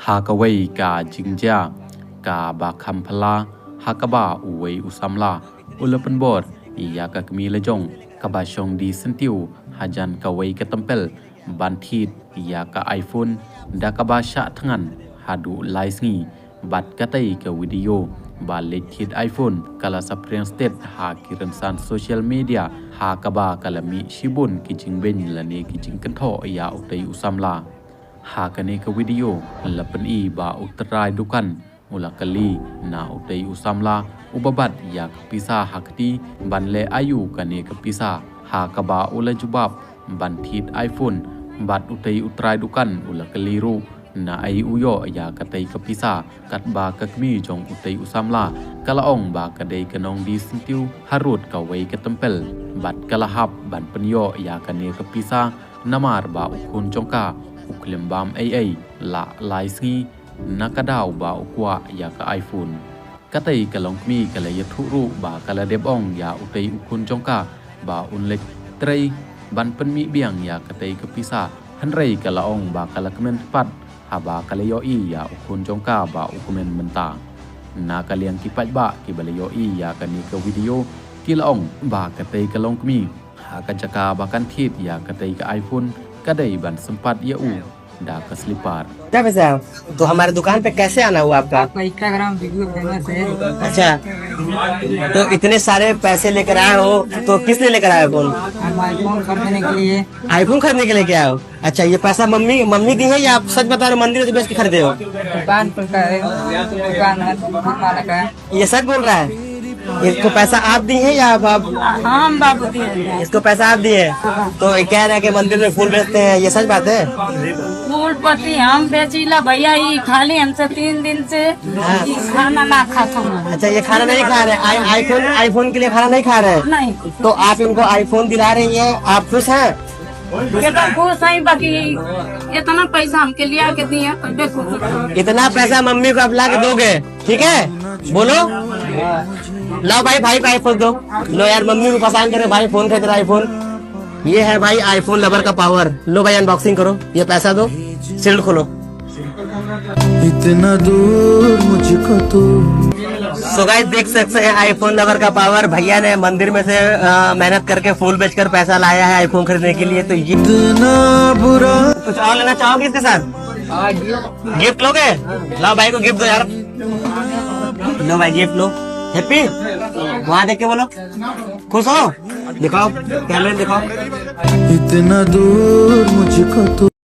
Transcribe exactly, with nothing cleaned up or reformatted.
Ha kawei ka jingjia kaba kham phylla, ha kaba uwei u samla u la pynbor ïa ka kmie lajong kaba shong die syntiew hajan kawei ka templ ban thied ïa ka iPhone da kaba shah thngan haduh lai sngi. Bad katei ka video ba leit thied iPhone ka la saphriang stet ha ki rynsan social media, ha kaba ka la mih shibun ki jingbeiñ lane ki jingkynthoh ïa utei u samla. Ha kane ka video la pyni ba u trai dukan u la kylli na utei u samla uba bat ïa ka pisa ha kti ban leh aïu kane ka pisa, ha kaba u la jubab ban thied iPhone. Bad utei u trai dukan u la kylli ruh na ei u ïoh ïa katei ka pisa, katba ka kmie jong utei u samla ka la ong ba ka dei ka nong die syntiew harud kawei ka templ, bad ka la hap ban pynïoh ïa kane ka pisa namar ba u khun jong ka u khlem bam ei ei la lai sngi, na ka daw ba u kwah ïa ka iPhone. Katei ka longkmie ka la ïathuh ruh ba ka la dep ong ïa utei u khun jong ka ba un leit trei ban pynmih biang ïa katei ka pisa, hynrei ka la ong ba ka la kmen pat haba ka la ïohi ïa u khun jong ka ba u kmen mynta. Na ka liang ki paidbah kiba la ïohi ïa kane ka video ki la ong ba katei ka longkmie ha ka jaka ba kan thied ïa katei ka iPhone ka dei ban sympat ïa u da ka slipar. क्या पैसा है? तो हमारे दुकान पे कैसे आना हुआ आपका? आपका Instagram video फेमस है। अच्छा, तो इतने सारे पैसे लेकर आए हो, तो किस लिए लेकर आए हो फोन? हम iPhone खरीदने के लिए। iPhone खरीदने के लिए क्या हो? अच्छा, ये पैसा मम्मी, मम्मी दी है या आप सच बता रहे हो, मंदिर से बेच के खरीदे हो? दुकान पर का है, दुकान है, दुकान वाला का है। ये सच बोल रहा है? इसको पैसा आप दी है या आप, आप हाँ, हम बाबू दिए हैं। इसको पैसा आप दिए हैं? तो ये कह रहे हैं कि मंदिर में फूल बेचते हैं, ये सच बात है? फूल पत्ती हम बेचीला भैया, ये खाली हमसे तीन दिन से हाँ। ये खाना ना खाता हूँ। अच्छा, ये खाना नहीं खा रहे, आई, iPhone, iPhone के लिए खाना नहीं खा रहे हैं? नहीं। तो आप इनको iPhone दिला रही हैं, आप खुश हैं? ये तो खुश हैं, बाकी इतना पैसा हमके लिया के दिए, तब भी खुश हैं। इतना पैसा मम्मी को आप ला के दोगे, ठीक है? बोलो, लाओ भाई, भाई को iPhone दो। लो यार, मम्मी को पसंद करे भाई, फोन खरीद रहा iPhone। ये है भाई iPhone लवर का पावर। लो भाई, अनबॉक्सिंग करो, ये पैसा दो, सील्ड खोलो। इतना दूर मुझको तू। So गाइस, देख सकते हैं iPhone लवर का पावर। भैया ने मंदिर में से, अ, मेहनत करके फूल बेचकर पैसा लाया है iPhone खरीदने के लिए। तो ये इतना बुरा। कुछ और लेना चाहोगे इसके साथ? गिफ्ट लोगे? लाओ भाई को गिफ्ट दो यार। लो भाई, गिफ्ट लो। हैप्पी? वहां देख के बोलो, खुश हो? दिखाओ, कैमरे में दिखाओ। इतना दूर मुझको तू।